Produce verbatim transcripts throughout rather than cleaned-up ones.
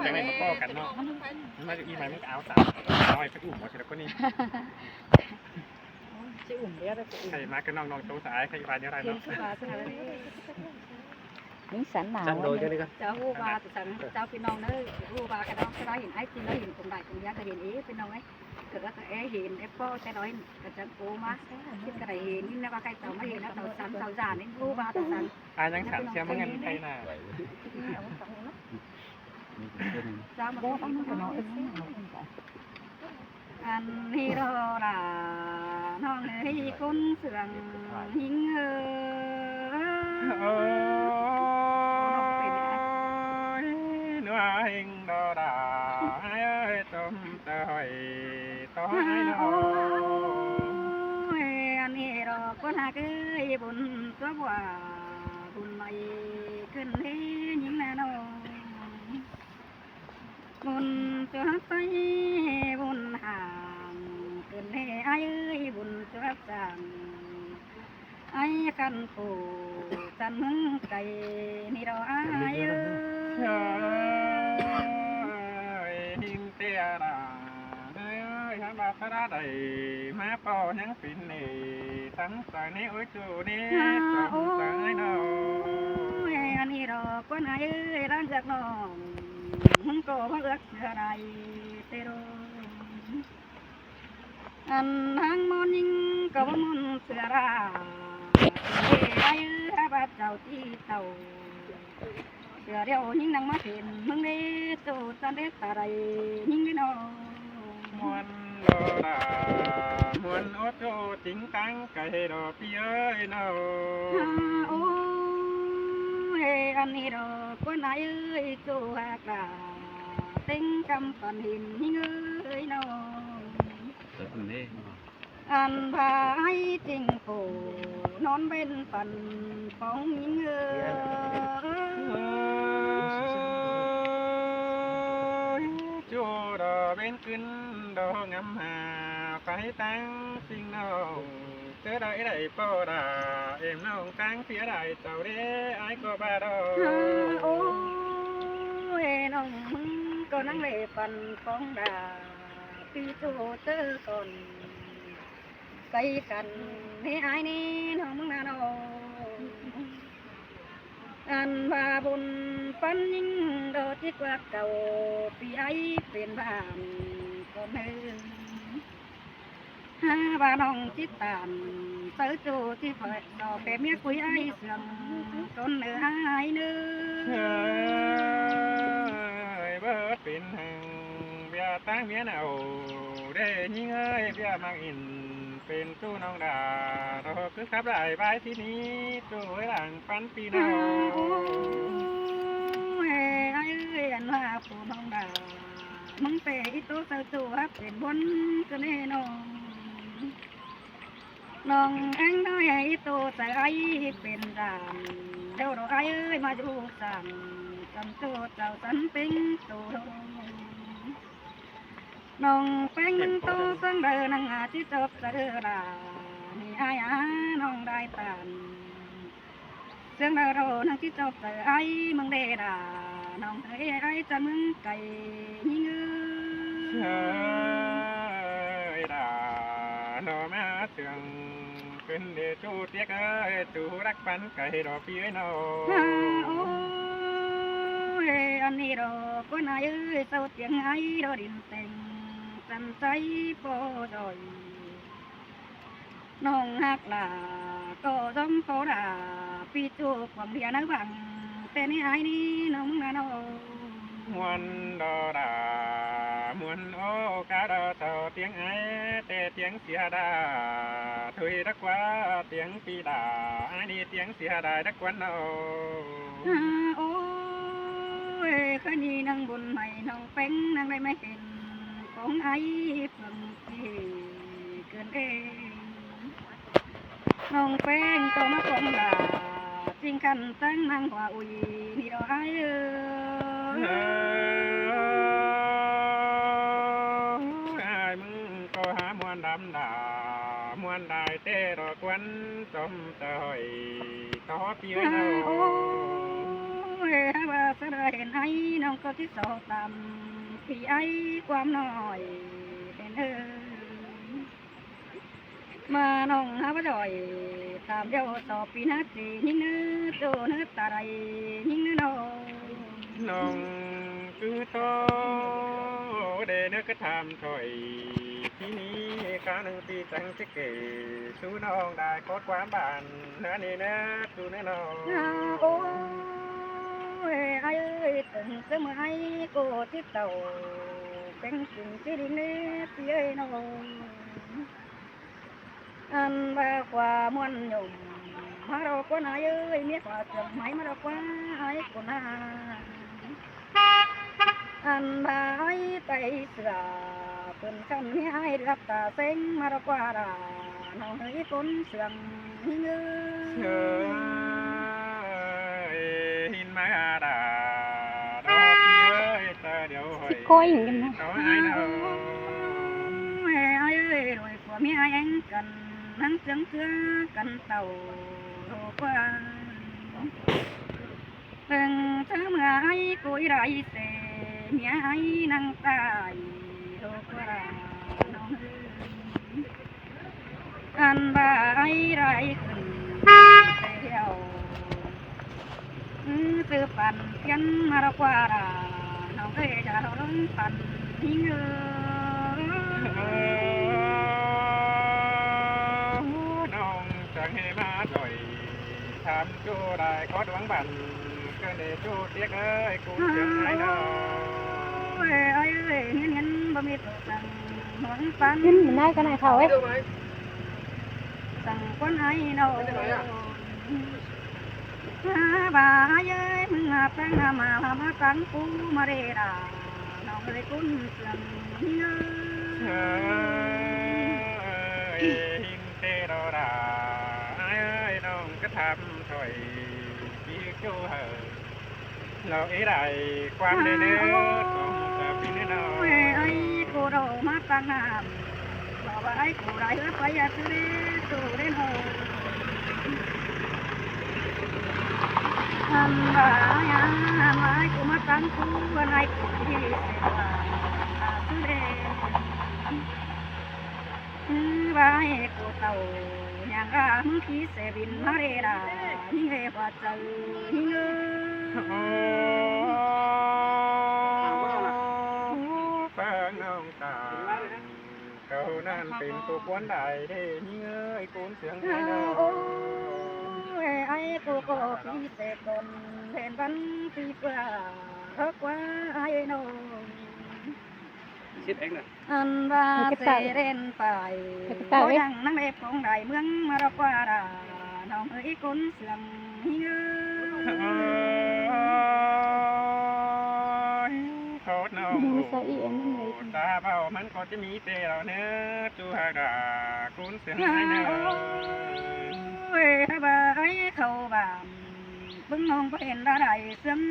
จั่งใด๋มาป้อกั๋นเนาะ มันมาอยู่อี่ใหม่ มันก็เอาสาว เอาไอ้ไปอุ้มเอาทีละคนนี่ ใครมาก็น้องๆ โตสะอาย ใครว่าเนี่ยอะไรเนาะ นี่สันหนาว จันโดยจังเลยครับ เจ้าฮู้ว่าแต่สัน เจ้าพี่น้องเด้อ ฮู้ว่าก็น้องก็ได้เห็นไอ้จริง ได้เห็นตรงใด๋ตรงเนี้ยก็เห็นเอ๊ะ พี่น้องเอ้ย เกิดว่าก็เอ๊ะ เห็นเอ๊ะ ป้อแต่น้อยก็จังโตมา คิดก็ได้เห็น นี่นะว่าใครเจ้ามาเห็นนะ เจ้าสัน เจ้าจานนี่ฮู้ว่าแต่สัน อ่า ยังสันเสียเมื่อไงใครน่ะ อันนี้รอล่ะ น้องเอ้ย คนเสื่องหิงเอ้ย โอ้ย นัวหิงดอดา เอ้ย ต้มเตย ต้มไอ้น้อง โอ้ย อันนี้รอ คนหักเอ้ย บุญตัวบัว บุญใหม่ขึ้นเฮยิงนาน้อง บุญตัวไปบุญห่าง ขึ้นเฮอ้ายเอ้ย บุญตัวสั่ง ไอ้คันผู้จันเมืองไกล นี่ดอกอ้ายเอ้ย เอ้ย หิงเตียร่า เอ้ย หันมาสระใด มาเป่ายังปิ่นนี่ ทั้งสายนี่ โอ้ย จูนี่ โอ้ย สายน้อง อันนี้ดอกกวนอ้ายเอ้ย ร่างจากน้อง มึงก็บ่เอือกเสือใดเตโร อันทางมอนยิงก็บ่มอนเสือรา เอ้ย พระบาทเจ้าที่เจ้า เสือเดียวยิงนังมาเห็น มึงเด้โตจันเด้ตาใดยิงเด้น้อง ม่วนโลดา ม่วนโอโจติงตังไก่ดอกพี่เอ้ยน้อง ฮา โอ้ย อันนี้ดอกกวนอ้ายเอ้ย โจหักลา เต็งกำปันหินยิงเอ้ยน้อง เออ คุณเด้ อันพาไอ้จิงผู้นอนเว้นปันปองยิงเอ้ย จูดอเว้นขึ้นดอกงามหา ไปตั้งสิ่งน้อง เจอได้ได้ปอดา เอ็มน้องตั้งเสียได้เจ้าเด้ อ้ายก็บ่าดอก โอ้ย น้องมึงก็นั่งเล่ปันปองดา ปีโตเตอก่อน ไกลกัน เฮ้อ้ายนี่น้องมึงนาน้อง อันว่าบุญปันยิ่งโดดที่กว่าเก่า ปีไอ้เป็นบ้านก่อนเฮอ ฮาว่าน้องจิตตาน เจ้าจูที่เผยต่อแผ่เมียคุยไอ้เสื่อม ต้นเนื้ออ้ายเนื้อ เฮ้ย เบิดเป็นแห่งเบียร์ตั้งเมียเนา ได้ยิงเอ้ย เบียร์มักอิน เป็นตู้น้องดา เราคือขับได้บายที่นี้ ตู้ไว้หลังปันปีเนา โอ้ย ไอ้เอ้ย อันว่าผู้น้องดา มึงเปอีโตเจ้าจูฮับเป็นบนก็แน่นอน น้องแองน้อยอีโตใส่ไอ้เป็นด่าน เดี๋ยวเราไอ้เอ้ยมาอยู่สั่ง จำโตเจ้าสันเป็นโต น้องแป้งมันโตเซิงเดินนางอาที่จบเจอด่า นี่อ้ายอาน้องได้ตาน เสียงดาโรนังที่จบเจอไอ้เมืองเดดา น้องเอ้ยไอ้จะเมืองไก่ยิงเอ้ย เอ้ยดา โนมาเสียงขึ้นเดจูเตียกเอ้ย จูรักปันไก่ดอกพี่เอ้ยเนา ฮา โอ้ย อันนี้ดอกก็นายเอ้ย เศร้าเตียงไอ้ดอดินแต่ง สันใจปอดอย น้องฮักหล่าก็สมปอดา พี่จูกวางเดียนะบัง แต่นี่ไอ้นี่น้องนะน้อง ม่วนดอดา ม่วนโอกาดอเจ้าเตียงไอ้ แต่เตียงเสียดา ถุยดักว่าเตียงปีดา ไอ้นี่เตียงเสียดายดักวันเนา ฮา โอ้ย คืนนี้นางบุญใหม่น้องแป้งนางได้มาเห็น ของไอ้เพิ่งที่เกินเอง น้องแป้งก็มาของดา จริงกันตั้งนางหัวอุย นี่ดอกไอ้เอ้ย เอ้ย อ้ายมึงก็หาม่วนดำดา ม่วนได้แต่ดอกควันจมเตย ต่อปีเอ้ย โอ้ Ơi, há ꞌva sá đa hên ải ꞌnọng ꞌcọ ꞌchí so tam ꞌpi ải ꞌquám ꞌnọi hên ơi. ꞌMá ꞌnọng há ꞌva đảy tam điêu so ꞌpi ꞌnớ ꞌchí ꞌnhính ꞌnớ ꞌchu ꞌnớ ta đảy ꞌnhính ꞌnớ ꞌnọng. ꞌNọng cứ ꞌtố đảy ꞌnớ ꞌcọ tham thôi. ꞌChí ꞌnị cá ꞌnưng ꞌpi chắng ꞌchí kể sú ꞌnọng đảy khót ꞌquám bản ꞌnớ ꞌnị ꞌnớ ꞌchu ꞌnớ ꞌnọng. Ôi, ải ơi, tửng ꞌsướng ꞌmưa ải ꞌcọ ꞌchí tảu, kéng kin ꞌchí đin ꞌnớ ꞌpi ơi ꞌnọng. Ăn ꞌva ꞌquá ꞌmuôn nhổm, ꞌmá ꞌlẹo ꞌquá ải ơi, ꞌmía ꞌquá sương ꞌmá ꞌlẹo ꞌquá ải ꞌcốn ha. Ăn ꞌva ải tai sửa, pên căn ꞌmía ải đưạp ta seng ꞌmá ꞌlẹo ꞌquá đa, ꞌnọng ơi ꞌcốn sương ꞌnhính ơi. Sương ơi, ꞌhịn ꞌmá đa, đa ꞌpi ơi, ta điêu ꞌhọi. ꞌSịt ꞌcoi ꞌnhắng căn ꞌnớ. Tói ải ꞌnớ. Ôi, ải ơi, đuổi của ꞌmía ải éng căn, ꞌnăng sương ꞌchưa căn tảu, đô ꞌquá. Pên ꞌchớ ꞌmưa ải ꞌcọ ꞌi đai sẻ, ꞌmía ải ꞌnăng tai, đô ꞌquá ꞌnọng ơi. Ăn ꞌva ải đai khửn sẻ điêu. Ư, ꞌchư păn phiến ꞌmá ꞌlẹo ꞌquá đa, ꞌnọng ơi, chả ꞌlẹo ꞌlống păn ꞌnhính ơi. ꞌNọng chắng ꞌhê ꞌmá đảy tham ꞌchu đảy khót ꞌquám bản, ꞌcọ đảy ꞌchu tiếc ơi, ꞌcốn sương ải ꞌnọng. Ôi, ải ơi, ꞌhiến ꞌhiến báu ꞌmí tô săng ꞌhuống păn. ꞌHiến ꞌmá ꞌnị căn ải Thảo ơi. Săng ꞌquám ải ꞌnọng. Há ꞌva ải ơi, ꞌmứng ꞌmá tắng ꞌmá, ꞌmá tắng ꞌcú ꞌmá đảy đa, ꞌnọng ơi ꞌcốn sương ꞌnhính ơi. Sương ơi, ꞌhịn ꞌtẹ đô đa, ải ơi, ꞌnọng ꞌcọ tham thôi, ꞌpi ꞌchu hảư. ꞌLẹo ꞌi đai ꞌquám đảy ꞌnớ, ꞌcọ ꞌmá ta ꞌpi ꞌnớ ꞌnọng. Ôi, ải ꞌcọ đô ꞌmá tắng ꞌnặn. Bảo ải ꞌcọ đảy hứa pay a ꞌchư đê, ꞌchu đê ꞌnọng. Ăn ꞌva ải, ăn ꞌva ải ꞌcọ ꞌmá tắng ꞌcú, ăn ải ꞌcọ đi sẻ ꞌva a ꞌchư đê. Ư, ꞌva ải ꞌcọ tảu, ꞌnhắng ꞌva ꞌmứng ꞌpi sẻ bỉn ꞌmá đảy đa, ꞌnhính ơi ꞌquá chaư ꞌnhính ơi. Ơ, ꞌpứng ꞌnọng ta, ꞌcọ ꞌnặn pên tô ꞌcốn đảy đê ꞌnhính ơi, ꞌcốn sương ải ꞌnọng. Ôi, ải ꞌcọ ꞌcọ ꞌpi sẻ tốn, hên băn ꞌpi ꞌpưa, hớc ꞌquá ải ꞌnọng. Sít éng nà. Ăn ꞌva ꞌcọ tảu. Sẻ đen phải. ꞌCọ tảu ꞌcọ ế. Đang ꞌnăng đê phong đảy ꞌmướng ꞌmá ꞌlẹo ꞌquá đa, ꞌnọng ơi ꞌcốn sương ꞌnhính ơi. Ôi, khót ꞌnọng. Đu sa ꞌi ăn ꞌnặn đảy. Ta bảo ꞌmắn ꞌcọ ꞌchí ꞌmí ꞌtẹ ꞌlẹo ꞌnớ, ꞌchu hảư đa, ꞌcốn sương ải ꞌnọng. Ôi, há ꞌva ải khảu bản, ꞌpứng ꞌnọng báu hên đa đảy sương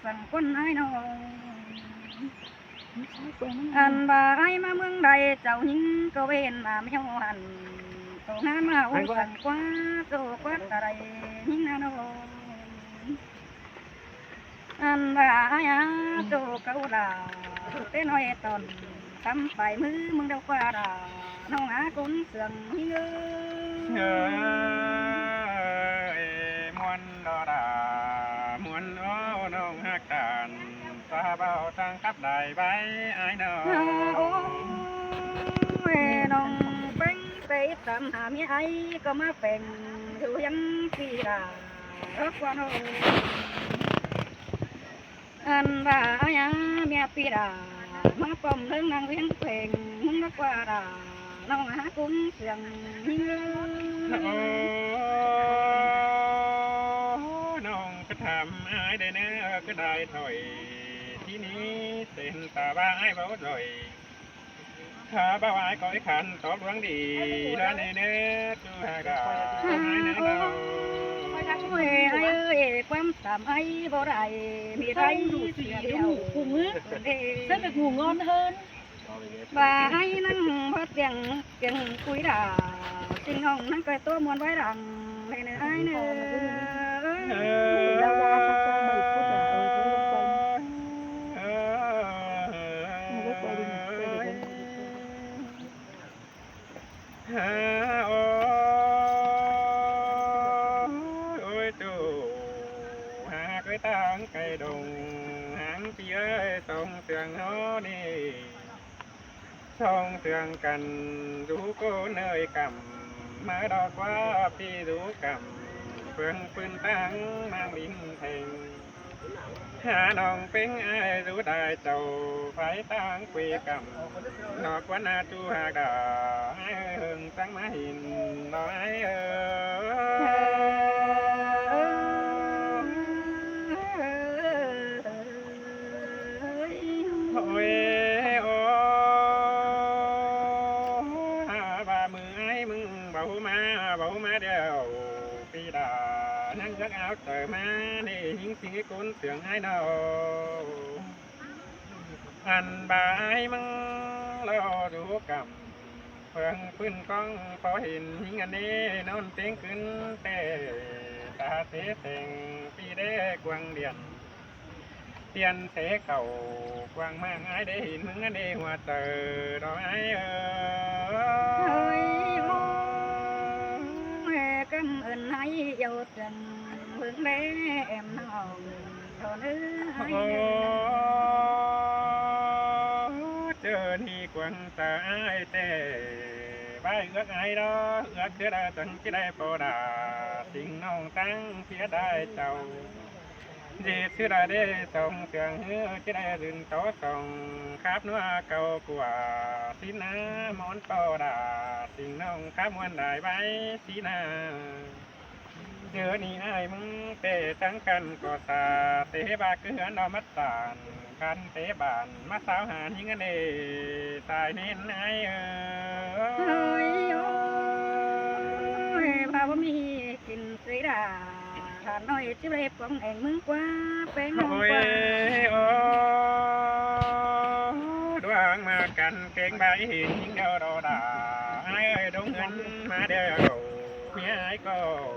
săng ꞌquám ải ꞌnọng. Ăn ꞌva ải ꞌmá ꞌmướng đảy chảu ꞌnhính ꞌcọ ꞌvến ꞌmá ꞌmí hăn. Tô ꞌngán ꞌmá ú săng ꞌquá, tô ꞌquá ta đảy ꞌnhính ꞌnặn ꞌnọng. Ăn ꞌva ải a, tô cáu đa, té ꞌnọi tỏn, tăm pay ꞌmứ ꞌmướng đao ꞌquá đa, ꞌnọng a ꞌcốn sương ꞌnhính ơi. Sương ơi, ꞌmuôn đo đa, ꞌmuôn ꞌnọng ꞌhặc tản. Ta bảo chắng khắp đảy bái ải ꞌnọng. Ơ, ôi, ꞌnọng ꞌpéng pay tăm hả ꞌmí ải ꞌcọ ꞌmá peng, dú ꞌhiếng ꞌpi đa, ơ, ꞌquá ꞌnọng. Ăn ꞌva ải a, ꞌmía ꞌpi đa, ꞌmá pom ꞌlớng ꞌnăng ꞌhiếng peng, ꞌmướng đao ꞌquá đa, ꞌnọng a ꞌcốn sương ꞌnhính ơi. Ơ, ꞌnọng ꞌcọ tham ải đảy ꞌnớ, ơ, ꞌcọ đảy thôi. ꞌChí ꞌnị sên ta ꞌva ải báu đảy. Há bảo ải ꞌcọ ꞌi khăn tó ꞌluống đi, ꞌlá ꞌnị ꞌnớ, ꞌchu hảư đa, ải ꞌnớ ꞌnọng. Ôi, ải ơi, ꞌquám tăm ải báu đảy, ꞌmí đảy sửa điêu. Rất là ngủ ngon hơn. ꞌVa ải ꞌnăng báu tiêng, tiêng cúi đa, ꞌchí ꞌnọng ꞌnăng ꞌcọ tô ꞌmuôn bái đăng, ꞌlẹo ꞌnớ ải ꞌnớ. Ơ. Ơi, sông sương hô đi, sông sương căn rú cô nơi cẩm, mơ đỏ qua phi rú cẩm, phương phương tăng mang bình thành. Hà nông pính ai rú đại châu, phải tăng quỷ cẩm, nó quan na chu hà đỏ, ai hương tăng má hình, nó ai ơi. Ôi, ô, hà bà mưa ai mừng, bảo má, bảo má đeo, phi đà, năng giấc áo trời má, nê hính sinh cái cốn sương ai đâu. Ăn bà ai mừng, lo rú cẩm, phương phương con, có hình hính ăn nê, non tiếng cứng tê, ta thế thành, phi đê quang điện. Tiên sẽ cầu quang mang ai để hình hứng ai để hòa tờ đó ai ơi. Ơi, ôi, cảm ơn ai yêu thương hứng để em hồng thôn ơi. Ô, chớ ni quang tờ ai tê, bài ước ai đó, ước chưa đã chẳng chỉ đây bồ đà, tình nông tăng phía đại châu. Dì sư đà đê sống sương hứa, chứ đà rừng tố sống, khắp nua cầu của, xin á, món tô đà, xin nông khắp muôn đại bái, xin á. Dưa ni ai mưng, tê trắng căn của xa, tê ba cứ hứa nó mất tàn, căn tê bản, mắt sao hà những anh ê, tài nên ai ơi. Ôi, ôi, bà bố mi kinh tế đà. Hà Nội chứ lê phong ảnh mưng quá, peng mưng quá. Ôi, ô, đoán mà căn kênh bài hình hình đâu đó đã. Ai ơi, đúng ngắn mà đều. Mía ai cô.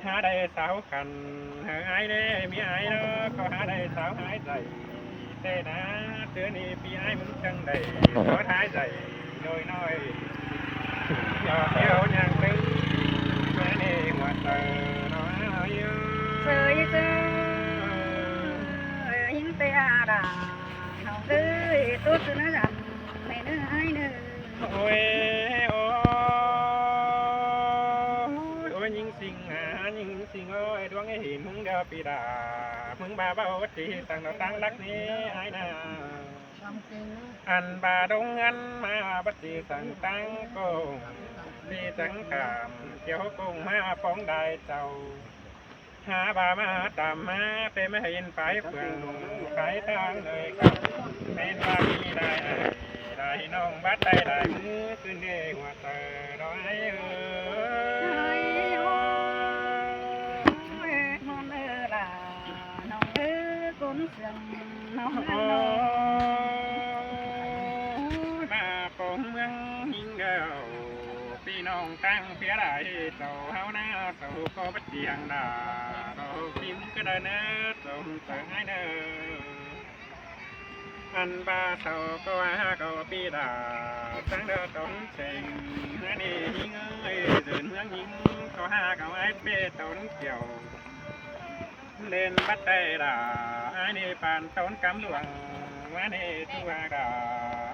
Há đây sáu căn, hơ ai đây, mía ai đó, có há đây sáu hai dạy. Tê đá, tưa ni pi ai mưng chân đẩy, có thái dạy, đôi nói. Yo, yo, nhang tư, mẹ nê, ngọt tờ, nó, yo. Sơ, sơ, hiến tê à đà, nó tư, tốt tư nó dặm, mẹ nó hai nữa. Ôi, ôi, ôi, nhính sinh à, nhính sinh ơi, đuông ấy hình hứng đeo pi đà, hứng ba bao bất kỳ, tăng nó tăng đắc ni, ai nà. Ăn ba đông ăn mà bất kỳ sẵn tăng cô, vì chẳng cảm, kiểu cùng mà phóng đại châu. Há ba mà tạm mà, tê mà hình phải phường, phải tăng nơi cảm, nên ba đi đại, đại nông bắt tay đại mũ, cứ nê hoa tờ đó ai ơi. Ôi, món ơ là nông ơ, cốn sương nông ăn nông. Ôi, mà phóng mương hình gầu, phi nông tăng phía đại, sầu háo na, sầu có bất kỳ hàng đà, sầu kim cái đời nơ, sầu tờ ai nơ. Ăn ba sầu có ha có pi đà, sáng đơ tống sêng, há nê hính ơi, dơn hương hính, có ha có ai pê tốn kiểu. Lên bắt tay đà, ai nê bàn tốn cắm luồng, ai nê tu hà đà,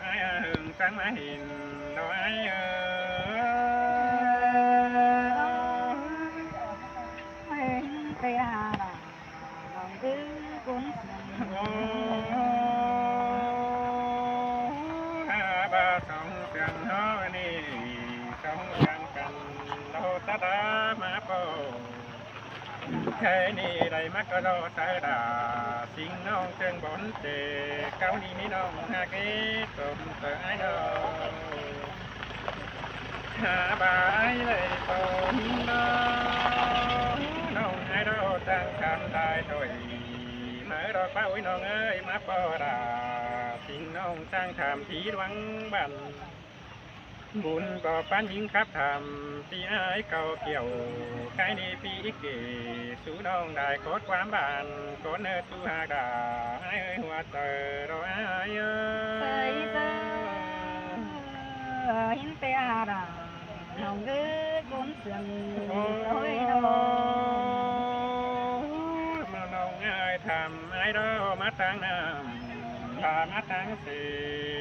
ai hà hưng sáng má hình, đó ai ơi. Ôi, tê hà đà. Ơ, hà ba sông sương hô ni, sông sương căn, đô ta ta ma pô. Khe ni đảy mắc đô ta đà, sinh nông trường bốn tê, cao ni mi nông hà kê, tôm tơ ai đô. Hà ba ai lệ tôm đô, nông ai đô tăng khăn tai thôi. Mơ đo ba ôi nông ơi, ma pô đà, sinh nông sang tham thí đoán bản. Bún có pán nhính khắp tham, phi ai cầu kiểu, cái đi phi ích kỷ, sú nông đại cốt quán bản, cốt nơ tu hà đà, ai ơi hoa tờ đô ai ơi. Sai sa, hin tê hà đà, nông ơi cốn sương, ôi nông. Ôi, mà nông ai tham, ai đô, ꞌmá ꞌtáng ꞌnặm, ꞌlạ ꞌmá ꞌtáng sể,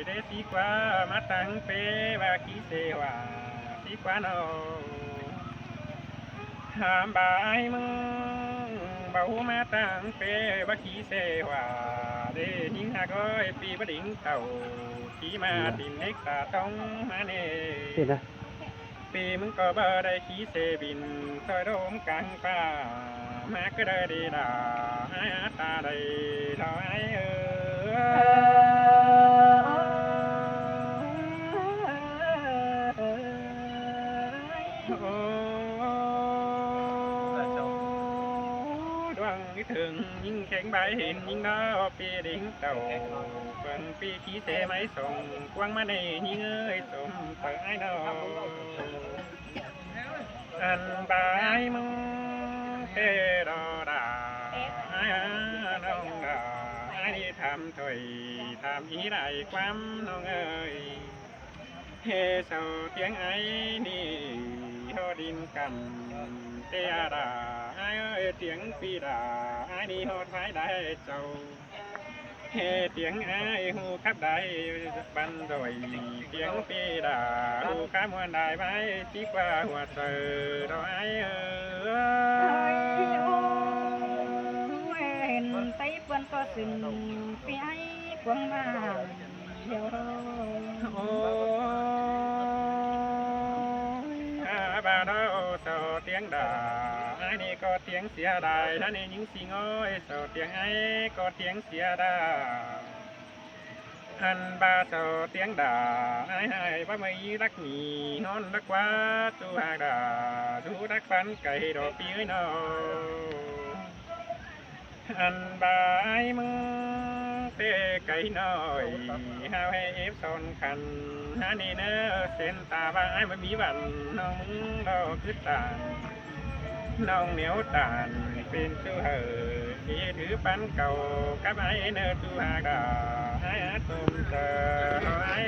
đé sí ꞌquá ꞌmá ꞌtáng pé, ꞌva khí sể ꞌhọa sí ꞌquá ꞌnọ. Hảm ba ải ꞌmứng, báu ꞌmá ꞌtáng pé, ꞌva khí sể ꞌhọa, đé ꞌnhính ꞌhặc ới, ꞌpi báu đin tảu, khí ꞌmá tin ꞌnếc ta ꞌtóng ꞌmá ꞌnê. ꞌPi ꞌmứng ꞌcọ báu đảy khí sể bin, ꞌtoi đôm cang ꞌpá, ꞌmá ꞌcứ đảy đi đa, ải ꞌmá ta đảy lo ải ới. Ôi, đuang ꞌnị thửng ꞌnhính kheng bái hên ꞌnhính ꞌnọ, ꞌpi đin tảu, ꞌpứng ꞌpi khí sể ꞌmá song, ꞌquáng ꞌmá ꞌnị ꞌnhính ới, sôm ꞌtoi ải ꞌnọ. Ăn ba ải ꞌmứng ꞌtẹ đo đa, ải ꞌnọng đa, ải ꞌnị tham thôi, tham ꞌí đảy ꞌquám ꞌnọng ới. Hê sau tiếng ải ꞌnị ꞌhọt đin căm, ꞌtẹ đa, ải ới, tiếng ꞌpi đa, ải ꞌnị ꞌhọt ꞌvái đảy sau. Hê tiếng ải ꞌhụ khắp đảy băn rồi, tiếng ꞌpi đa ꞌhụ khắp ꞌmuôn đảy ꞌvái, sí ꞌquá ꞌhuột saư đo ải ới. Ôi, hên ꞌtếng ꞌpươn ꞌcọ sửn, ꞌpi ải cuông ꞌmá. Ôi, a ba đo sau tiếng đa, ải ꞌnị ꞌcọ tiếng sia đảy, ꞌhá ꞌnị ꞌnhính ꞌsịn ới, sau tiếng ải ꞌcọ tiếng sia đa. Ăn ba sau tiếng đa, ải ꞌhại báu ꞌmí đắc ꞌmí ꞌhón đắc ꞌquá, ꞌchu ꞌhặc đa, ꞌchu đắc pán cay đo ꞌpi ới ꞌnọ. Ăn ba ải ꞌmứng ꞌtẹ cay ꞌnọi, ꞌhao ꞌhê ép son khăn, ꞌhá ꞌnị ꞌnớ sên ta ba ải ꞌmá ꞌmí băn, ꞌnọng ꞌmứng lo cứ tản. ꞌNọng ꞌnéo tản pên ꞌchu hảư, ꞌchí thứ pán cau cắp ải ꞌnớ ꞌchu ꞌhặc đa, ải ꞌmá tôm saư lo ải